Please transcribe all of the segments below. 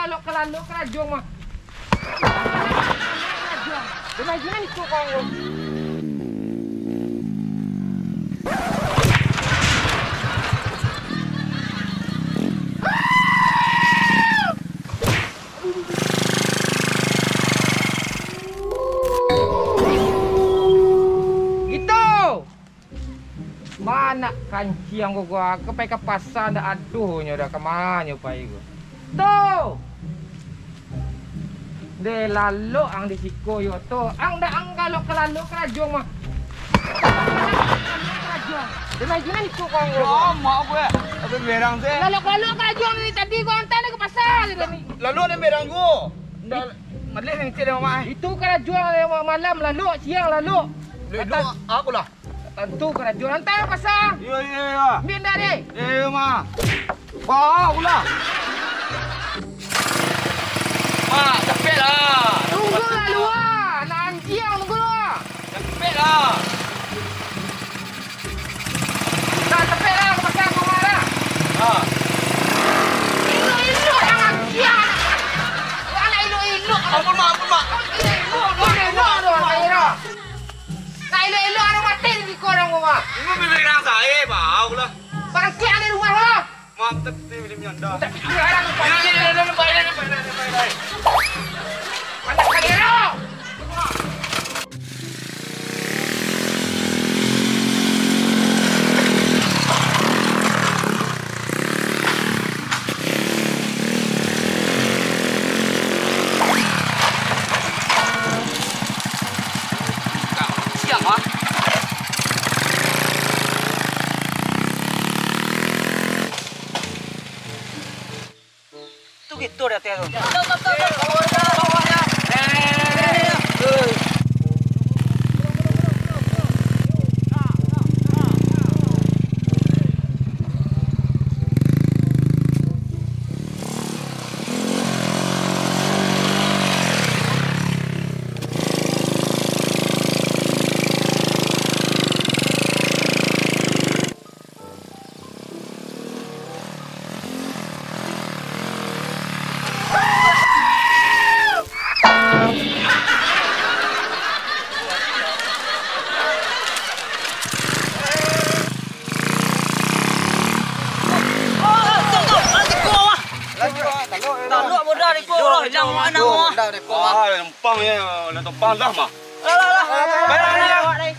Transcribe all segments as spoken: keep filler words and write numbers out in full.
Lalok ka lalok karajo mah. Karajo. Denai jinan iko kau. Gitu. Manak kanciang ko, gua ka pai ka pasa, ndak ado nyo dah, ka ma nyo pai ko. Tu! Deh, lalok ang di siko yo tu. Ang ndak ang galok ka lalok karajo mah. Karajo. Deh, maju nan iko kau ang. Oh, mak gue. Tapi berang sih. Lalok-lalok karajo ni tadi gua antar ni ka pasa tadi ni. Lalok ni berang gua. Ndak malih ni cik dia, Mak, eh. Itu karajo malam lalok, siang lalok. Lelok aku lah. Tantu karajo nan tau pasang. Iyo, iyo, iyo. Ambiak ndak, deh? Iyo, iyo, mah. Bawa pulang. Mak, capek lah. Tunggu lah, luar. Nak anjiang, tunggu lah. Capek lah. Nak capek lah, aku pasang rumah lah. Ha. Elok-elok, nak anjiang. Anak elok-elok. Ampun, Mak, ampun, Mak. Elok, elok, elok, elok, elok. Nak elok-elok, anak mati di siko urang rumah. Ini bibir urang sae, bau lah. Bangkit dari rumah lah. Mak, tapi bibir nyanda. Tapi urang. Ini, ini, ini, ini, ini. Anak kali elok. Siang, ah. Tu gitu di ateh tu. Taluk bodoh di ko, hilang mana, wah. Ah, lempang ya, nak topang dah mah. Lah, lah, lah. Baik, baik, baik.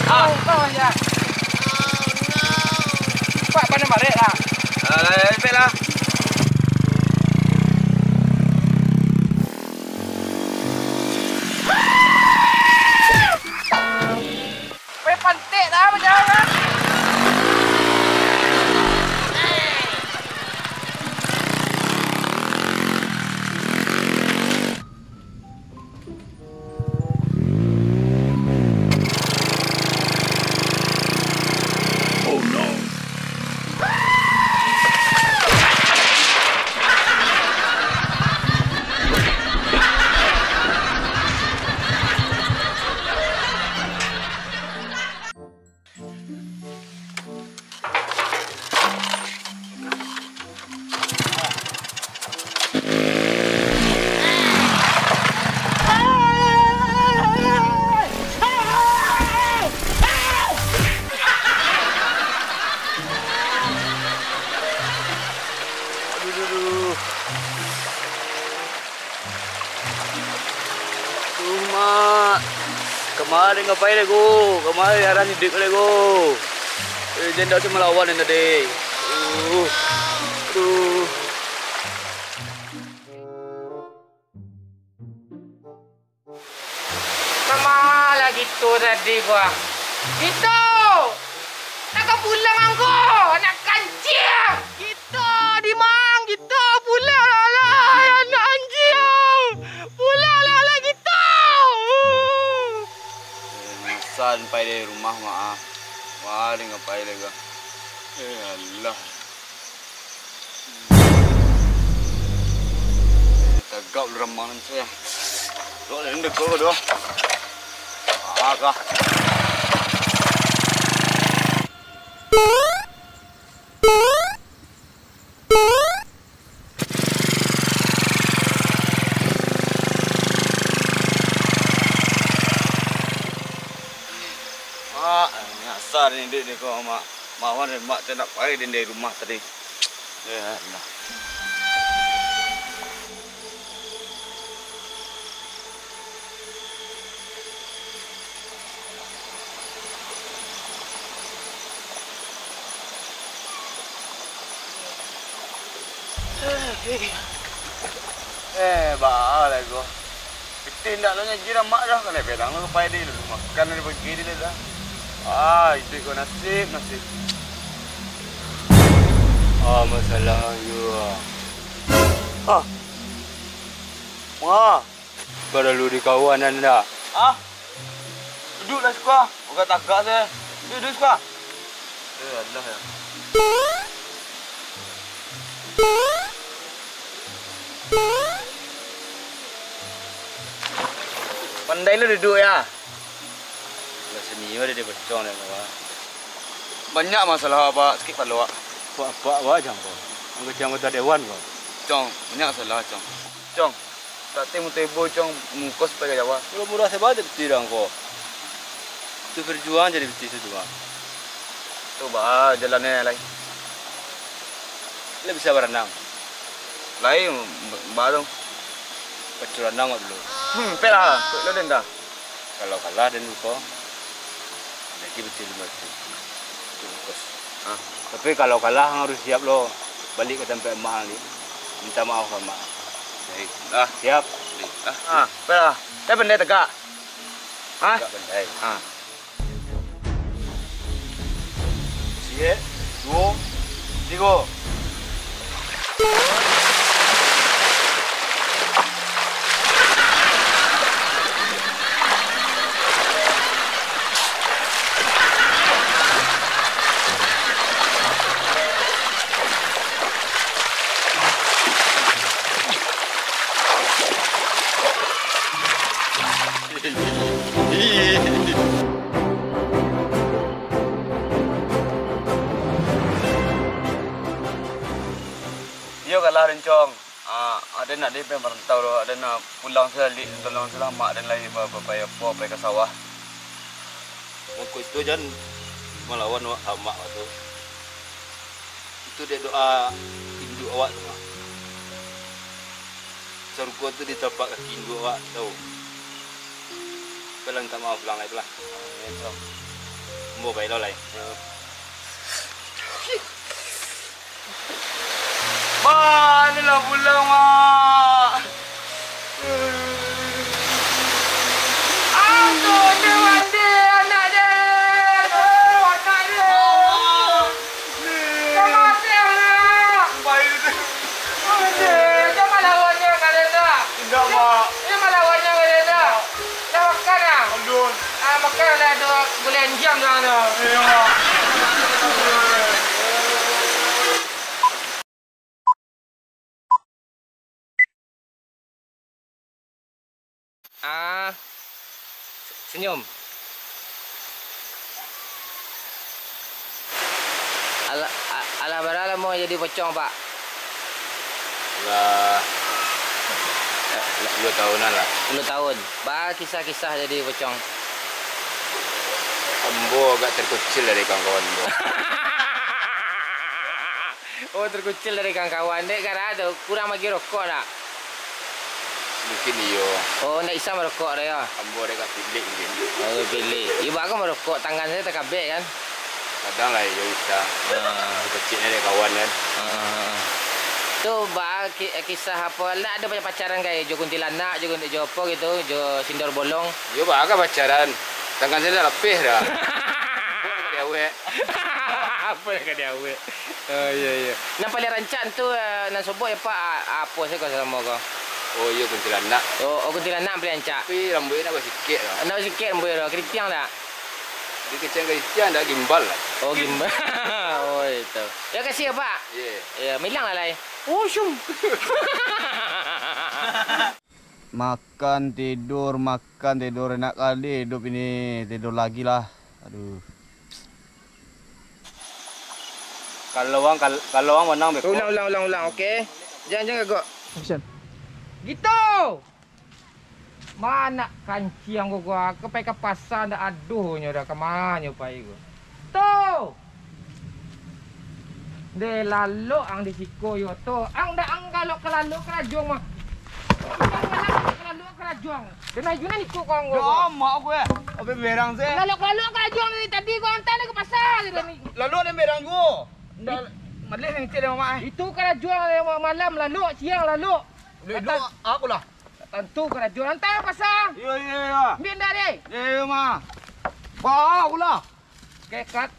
Ah. Pak, pandai barek lah. Ah, lah, lah, lah. Weh, pantek dah bajalan dah. Aduh, aduh, aduh. Aduh, Mak. Kama den ka pai lai ko? Kama den aran iduik lai ko? Eh, jan dak usah malawan den tadi. Aduh. Aduh. Kama lah Gito tadi ko ah? Gito! Nak ka pulang angku, anak kanciang! Gito, di ma ang Gito? Pulang lah, anak anjiang! Pulang lah, anak Gito! Masa den pai dari rumah, Mak, ah. Wah, den ka pai lai ko. Eh, alah. Tagak Ramang nan tu ya. Lo, ini dek ko doh. Ah, kah. Mak, nyasar ni dek dek ko, Mak. Mawan dek Mak, tu nak pai den dari rumah tadi. Ya Allah. Eh, baa lai ko. Pitih ndak lo nyo jiran mak dah, kanai pedang lo pai di rumah. Kan dari pagi di dah. Ah, itu ko nasib, nasib. Ah, masalah yo. Ah. Wah. Paralu dikawanan ndak? Ah? Duduaklah siko. Urang tagak se. Duduak siko. Eh, alah ya. Pandai lo duduak ya. Lah sini yo dek pocong dek ko. Banyak masalah, Pak. Sakik kapalo, Pak. Pak, Pak, Pak, jan ko. Anggota, anggota dewan ko. Cong, banyak masalah, Cong. Cong, tak temu tebo, Cong, muko sampai ka Jawa. Kalau murah sabaja piti dek ko. Tu berjuang jadi piti tu, Pak. Tu, Pak, jalannya lain. Lah bisa baranang? Lain, Pak, tu. Pacu ranang kok dulu. Hmm, pek lah, kok lo den dah. Kalau kalah den muko, lagi betul lima ratus. Itu ongkos. Ah. Tapi kalau kalah, ang harus siap lo balik ka tampek emak ang ni. Minta maaf ka emak. Baik. Ah. Siap? Baik. Ah. Ah, apolah? Kan pandai tagak? Ah? Tagak pandai. Ah. Siap, duo, tigo. Iyo kalah den, Cong. Ah, aden nak di pen marantau doh, aden nak pulang se, tolong se lah mak den lai ba-, ba-, pai apo, pai ka sawah. Mako itu jan malawan awak, amak tu. Itu dek doa induak awak tu, Mak. Sarugo tu di tapak kaki induak awak, tau. Apolah minta maaf pulang lai tu lah. Iyo, Cong. Ambo pai lo lai. Iyo. Mak, ni lah pulang, Mak. Aduh, dia mandi anak dia. Aduh, anak dia. Dah mati anak. Aduh, jangan lawan dia, kalian dah. Indak, Mak. Jangan lawan dia, kalian dah. Dah makan ah? Alun. Ah, makan lah, dua gulai anjiang dah tu. Iyo, Mak. Ah, senyum. Alah, a-, alah bara lamo jadi pocong, Pak? Lah, lah, sepuluh tahunan lah. Sepuluh tahun. Ba kisah-kisah jadi pocong. Ambo agak terkucil dari kawan-kawan ambo. Oh, terkucil dari kawan-kawan. Dek gara tu, kurang bagi rokok dak? Mungkin iyo. Oh, ndak bisa marokok dah, yo? Ambo dek gak pilik mungkin. Oh, pilik. Iyo, baa kok marokok, tangan sajo takabek, kan? Kadang lah iyo bisa. Ah. Keciknyo dek kawan, kan? Ah, ah, ah. Tu, baa ki-, kisah apo? Ndak ado pacaran, kai? Jo kuntilanak, jo, jo apo gitu, jo sindor bolong? Iyo, baa ka pacaran. Tangan sajo ndak lapeh dah. Diawek. Apo nan ka diawek? Oh, iyo, iyo. Nan paliang rancak tu, eh, nan sobok yo, Pak, a-, apo se ko samo ko? Oh, iyo, kuntilanak. Oh, oh, kuntilanak nan paliang rancak. Tapi rambuiknyo ndak basikek doh. Ndak basikek rambuik doh, keriting dak? Di kecek keriting dak gimbal lah. Oh, gimbal. Oh, itu. Yo, kasih yo, Pak. Iyo. Iyo, milang lah lai. Oh, syum. Makan, tidur, makan, tidur. Enak kali hidup ini. Tidur lagi lah. Aduh. Kalau wang, kal-, kalau wang menang beko. Ulang, ulang, ulang, ulang. Oke. Jangan, jangan gagok. Action. Gitu. Mana kanciang ko, gua ka pai ka pasa, ndak ado nyo dah, ka ma nyo pai ko. Tu! Deh, lalok ang di siko yo tu. Ang dak ang galok ka lalok karajo ang mah. Ang galok ka lalok karajo ang. Denai junan iko ko ang ko. Dah amak aku eh. Apa berang sih? Lalok ka lalok karajo ang dari tadi ko, antai ka pasa tadi ni. Lalu ada berang juo. Ndak maleh ni cik dah mamak eh. Itu karajo ang malam lalok, siang lalok. Duduk aku lah. Tantu karajo ang, antai ka pasa. Iyo, iyo, iyo. Ambiak ndak deh? Iyo, iyo, ma. Ba aku lah. Kekat.